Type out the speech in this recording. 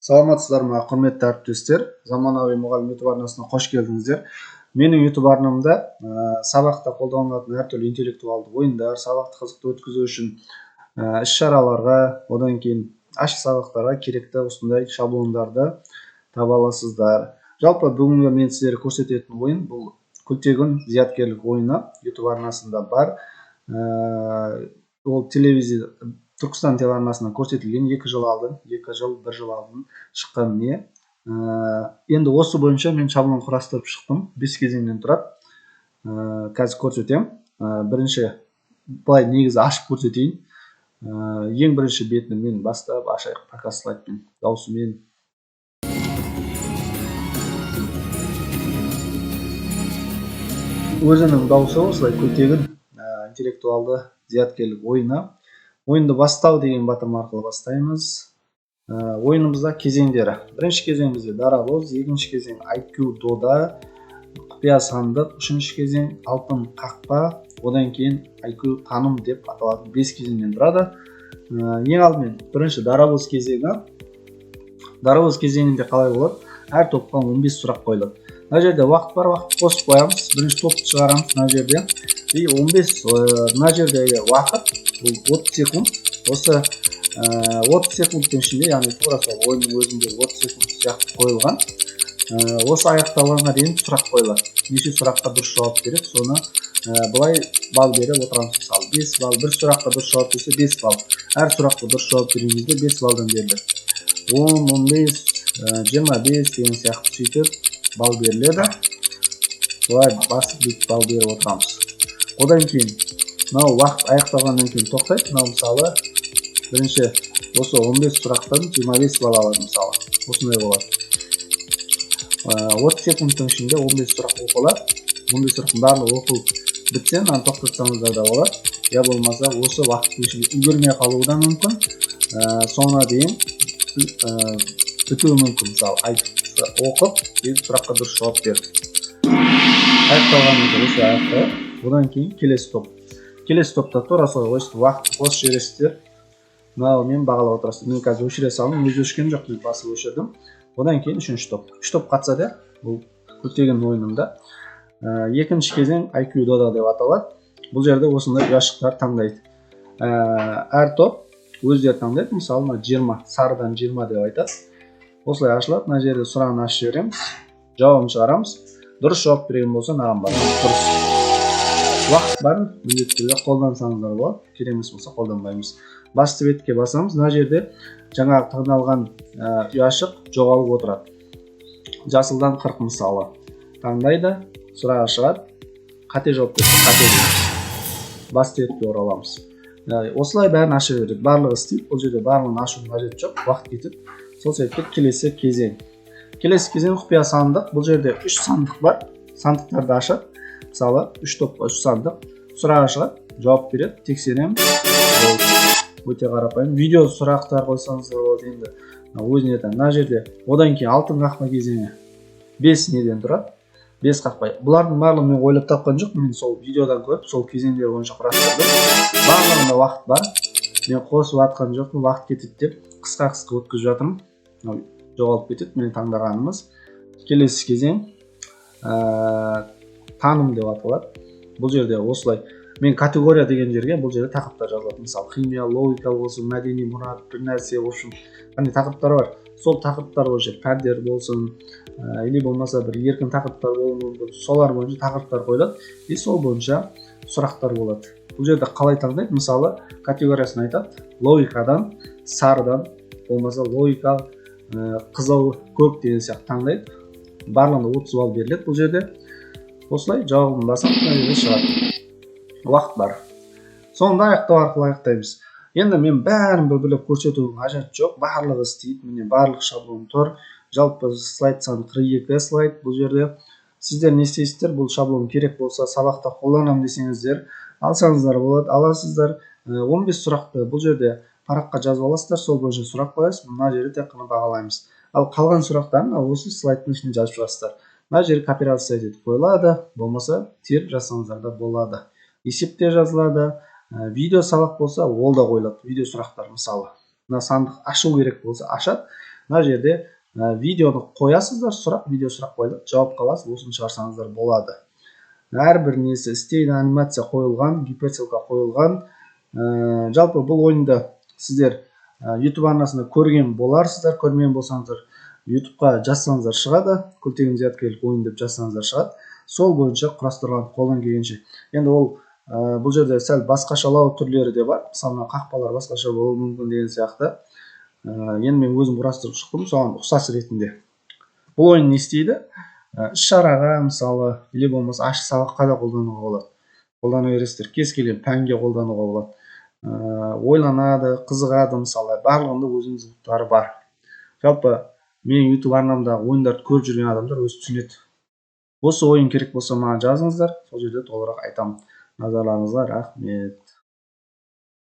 Саламатсыздар ма, құрметті әріптестер! Заманауи мұғалім YouTube арнасына қош келдіңіздер. Менің YouTube арнамда сабақта қолданылатын әртүрлі интеллектуалды ойындар, сабақты қызықты өткізу үшін іс-шараларға, одан кейін ашық сабақтарға керекті осындай шаблондарды таба аласыздар. Жалпы бүгінгі мен сіздерге көрсететін ойын бұл Күлтегін зияткерлік ойыны, YouTube арнасында бар. Ол телевизия Түркістан телеарнасынан көрсетілген 2 жыл алдын, 2 жыл, 1 жыл алдын шыққан не. Енді осы бойынша мен шаблон құрастырып шықтым. 5 кезеңнен тұрады. Қазір көрсетемін. Бірінші былай негізі ашып көрсетейін. Ең бірінші бетін мен бастап ашайық, показ слайдпен, дауысымен. Өзінің дауысы осылай Күлтегін интеллектуалды зияткерлік ойыны. Ойынды бастау деген батырма арқылы бастаймыз. Ойынымызда кезеңдері. Бірінші кезең бізде дарабоз, екінші кезең IQ дода, құпия сандық, үшінші кезең алтын қақпа, одан кейін IQ таным деп аталатын 5 кезеңнен тұрады. Ең алдымен бірінші дарабоз кезеңі. Дарабоз кезеңінде қалай болады? Әр топқа 15 сұрақ қойылады. Мына жерде уақыт бар, уақыт қосып қоямыз. Бірінші топты шығарамыз мына жерде. И 15, мына жердегі уақыт бұл 30 секунд. Осы 30 секундтың ішінде, яғни тура сол ойынның өзінде 30 секунд сияқты қойылған. Осы аяқталғанға дейін сұрақ қойылады. Неше сұраққа дұрыс жауап береді, соны былай балл беріп отырамыз. Мысалы, 5 балл, бір сұраққа дұрыс жауап берсе 5 балл. Әр сұраққа дұрыс жауап берген кезде 5 баллдан беріледі. 10, 15, 25 деген сияқты сөйтіп балл беріледі. Былай басып бүйтіп балл беріп отырамыз. Одан кейін мынау уақыт аяқталғаннан кейін тоқтайды. Мынау мысалы бірінші осы 15 сұрақтан 25 балл алады мысалы. Осындай болады. 30 секундтың ішінде 15 сұрақ оқылады. 15 сұрақтың барлығы оқылып бітсе, мынаны тоқтатсаңыздар да болады. Я болмаса осы уақыттың ішінде үлгермей қалуы да мүмкін. Соңына дейін бітуі мүмкін. Мысалы, айтып, оқып, енді сұраққа дұрыс жауап беріп. Аяқталғаннан кейін осы аяқталады. Одан кейін келесі топ. Келесі топта тура солай қойсыз, уақытты қосып жібересіздер. Мынаумен бағалап отырасыздар. Мен қазір өшіре салдым, өзі өшкен жоқ, мен басып өшірдім. Одан кейін үшінші топ. 3 топ қатысады, бұл Күлтегін ойынында. Екінші кезең IQ дода деп аталады. Бұл жерде осындай ұяшықтар таңдайды. Әр топ өздері таңдайды. Мысалы, мына 20, сарыдан 20 деп айтады. Осылай ашылады. Мына жерде сұрағын ашып жібереміз. Жауабын шығарамыз. Дұрыс жауап берген болса, мынаған барамыз. Дұрыс. Уақыт бар, міндетті түрде қолдансаңыздар болады. Керек емес болса қолданбаймыз. Басты бетке басамыз. Мына жерде жаңағы таңдалған ұяшық жоғалып отырады. Жасылдан 40 мысалы. Таңдайды, сұрағы шығады. Қате жауап берсе, қате дейміз. Басты бетке ораламыз. Осылай бәрін аша береді. Барлығы істейді. Бұл жерде барлығын ашудың қажеті жоқ. Уақыт кетеді. Сол себепті келесі кезең. Келесі кезең құпия сандық. Бұл жерде 3 сандық бар. Сандықтарды ашады. Мысалы, 3 топқа 3 сандық. Сұрағы шығады, жауап береді, тексереміз. Болды. Өте қарапайым. Видео сұрақтар қойсаңыздар болады енді. Өзіне тән. Мына жерде одан кейін алтын қақпа кезеңі 5 неден тұрады? 5 қақпа. Бұлардың барлығын мен ойлап тапқан жоқпын. Мен сол видеодан көріп, сол кезеңдер бойынша құрастырдым. Барлығында уақыт бар. Мен қосып атқан жоқпын, уақыт кетеді деп қысқа-қысқа өткізіп жатырмын. Мынау жоғалып кетеді мен таңдағанымыз. Келесі кезең, таным деп аталады. Бұл жерде осылай мен категория деген жерге бұл жерде тақырыптар жазылады. Мысалы, химия, логика болсын, мәдени мұра, бір нәрсе, в общем, қандай тақырыптар бар. Сол тақырыптар бойынша пәндер болсын, или болмаса бір еркін тақырыптар болуы мүмкін. Солар бойынша тақырыптар қойылады. И сол бойынша сұрақтар болады. Бұл жерде қалай таңдайды? Мысалы, категориясын айтады. Логикадан, сарыдан, болмаса логика, қызыл, көк деген сияқты таңдайды. Барлығында 30 балл беріледі бұл жерде. Осылай жауабын басамыз, мына жерде шығады. Уақыт бар. Соңында аяқтау арқылы аяқтаймыз. Енді мен бәрін бір-бірлеп көрсетудің қажеті жоқ. Барлығы істейді. Міне барлық шаблон тұр. Жалпы слайд саны 42 слайд бұл жерде. Сіздер не істейсіздер? Бұл шаблон керек болса, сабақта қолданамын десеңіздер, алсаңыздар болады, аласыздар. 15 сұрақты бұл жерде параққа жазып аласыздар, сол бойынша сұрақ қоясыз. Мына жерде тек қана бағалаймыз. Ал қалған сұрақтарын осы слайдтың ішінде жазып шығасыздар. Мына жерге копировать етіп қойылады, болмаса теріп жазсаңыздар да болады. Есепте жазылады, видео сабақ болса, ол да қойылады. Видео сұрақтар мысалы. Мына сандық ашу керек болса ашады. Мына жерде видеоны қоясыздар, сұрақ, видео сұрақ қойылады, жауап қаласыз, осыны шығарсаңыздар болады. Әрбір несі істейді, анимация қойылған, гиперссылка қойылған. Жалпы бұл ойынды сіздер YouTube арнасында көрген боларсыздар, көрмеген болсаңыздар, YouTubeқа жазсаңыздар шығады, «Күлтегін зияткерлік ойын» деп жазсаңыздар шығады. Сол бойынша құрастырылған қолдан келгенше. Енді ол бұл жерде сәл басқашалау түрлері де бар. Мысалы, мына қақпалар басқаша болуы мүмкін деген сияқты. Енді мен өзім құрастырып шықтым, соған ұқсас ретінде. Бұл ойын не істейді? Іс шараға, мысалы, или болмаса ашық сабаққа да қолдануға болады. Қолдана бересіздер, кез келген пәнге қолдануға болады. Ойланады, қызығады, мысалы, барлығында өзінің звуктары бар. Жалпы менің YouTube арнамдағы ойындарды көріп жүрген адамдар өзі түсінеді. Осы ойын керек болса, маған жазыңыздар, сол жерде толығырақ айтамын. Назарларыңызға рахмет.